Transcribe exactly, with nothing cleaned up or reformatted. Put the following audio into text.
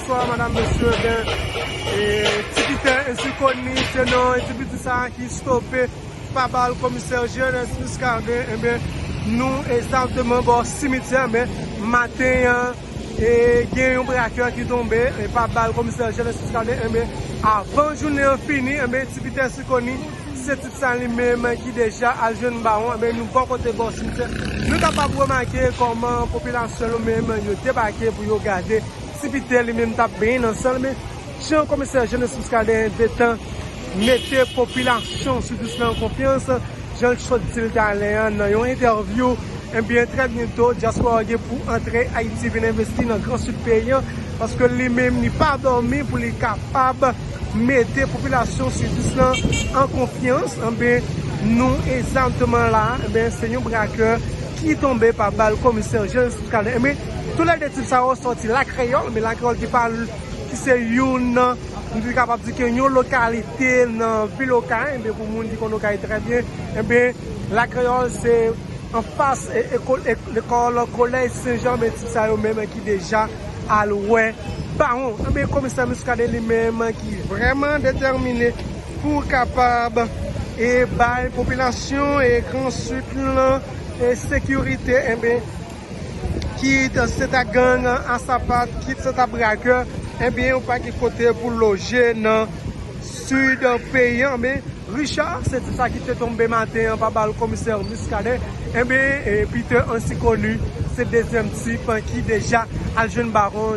Bonswa, madam, mesye, ben, e, ti Pitè Ensikoni, se non, e ti piti sa ki stope pa bal komisè Jenes Muscadin, enben, nou egzakteman bò simityè, men maten an, e, gen yon brakè ki tonbe, e, pa bal komisè Jenes Muscadin, enben, avan jounen an fini, enben, ti Pitè Ensikoni, se tit sa li menm ki deja al jwenn bawon, enben, nou bò kote bò simityè. Nou kapab remake kòman popilasyon yo menm yo debake pou yo gade ti Pitè li menm t ap benyen nan san l, men jan komisè Jenes Muscadin gentan mete popilasyon Sidis lan an konfyans, jan l sot di l talè an nan yon entèvyou, ebyen, trè byento, dyaspora gen pou antre Ayiti vin envesti nan Gran Sid peyi an, paske li menm, li pa dòmi pou li kapab mete popilasyon Sidis lan an konfyans, enben, nou egzakteman la, enben, se yon brakè ki tonbe pa bal komisè Jenes Muscadin. Enben, toulède tit sa yo sòti Lakreyòl, men Lakreyòl ki pa l, ki se youn nan, nou te kapab di ke yon lokalite nan vil Okay, enben, pou moun ki konn Okay trè byen, enben, Lakreyòl se anfas e, e, e, lekòl kolèj Sen Jan, men tit sa yo menm ki deja al wè bawon. Enben, komisè Muscadin li menm ki vrèman detèmine pou kapab e bay popilasyon e Gran Sid lan e sekirite, enben, kit se ta gang a sapat, kit se ta brakè, enben, yon pakèt kote pou loje nan sid peyi an, men Richard, se tit sa ki te tonbe maten an pa bal komisè Muscadin, enben, e, Pitè Ensikoni, se dezyèm tip ki deja al jwenn bawon.